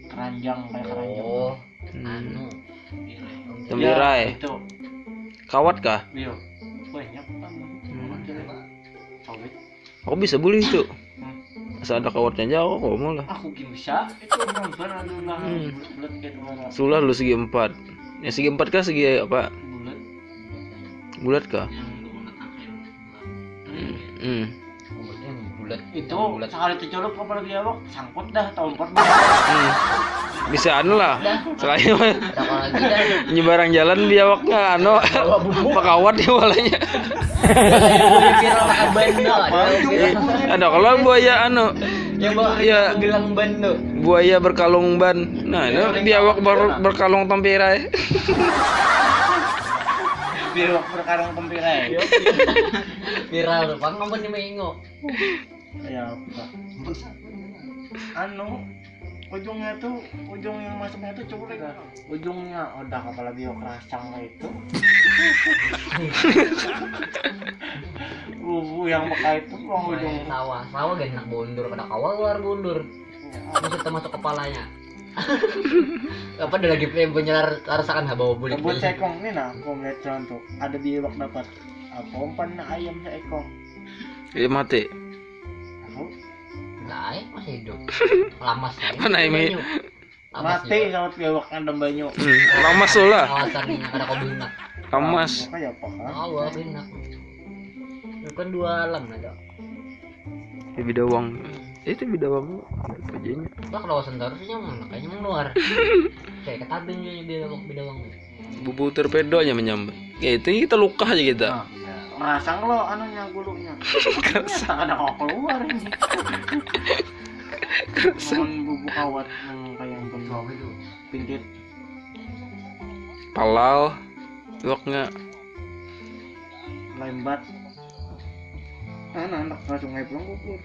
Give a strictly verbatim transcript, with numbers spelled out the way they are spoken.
Keranjang, kayak keranjang. Oh, Hmm. Anu. Tembirai. Ya, itu. Kawat kah? Iya. Banyak kan. Hmm. Sawit. Aku bisa beli itu. Asal ada kawatnya aja aku kok mau lah. Aku gak bisa. Itu gambar anu lah. Hmm. Bulat-bulat kayak dua lah. Sulah lu segi empat. Ya segi empat kah segi apa? Bulat. Bulat kah? Yang dua mata kayak bulat. Hmm. Yang bulat. Itu Bulat. Sekali tercelup kepala biawak, sangkut dah, tahu empat. Hmm. Bisa anu lah. Sekali mah Ada apa lagi dah? nyebarang jalan biawaknya anu pakawat ya walanya. Viral aban dah. Ada kalau buaya anu Yang bawa Ya. Gelang ban tuh. Buaya berkalung ban. Nah, itu biawak ber- berkalung tempirai. Biawak berkarung tempirai. Viral tuh, pang ampun di mengo. Ya apa? Anu, ujungnya tuh, ujung yang masuknya tuh culik. Ujungnya udah kepala biawak rasang kayak itu. Bubu yang pakai itu buang ujung. Sawah, sawah gak enak bundur, kada kawa luar bundur. Maksudnya masuk kepalanya. Apa ada lagi yang punya lar- rasakan ha bawa bulik. Buat sekong ini nah, aku melihat contoh ada biawak dapat apa umpan ayam seekong. Iya mati. Aku Nah, eh, masih hidup. Lamas ya. Mana ini? Lamas Mati sama biawak ada banyu. Hmm, lamas tuh lah. Kawasan ini kada kau binak. Lamas. Kayak apa kan? Awal binak. Itu kan dua alam ada. Di bidawang. Itu bidawang. Apa jadinya? Lah kalau wasan terus aja mana kayaknya mau keluar. Kayak ketabing juga bidawang bidawang. Bubu torpedo aja menyambat. Ya itu kita luka aja kita. Nah, rasang lo anunya gulunya. Ternyata kada mau keluar ini. Cuman bubu kawat yang kayak yang Suami tuh. Pintit Palal. Iwaknya. Lembat. Nah, nah, anak ke sungai pulang kubur.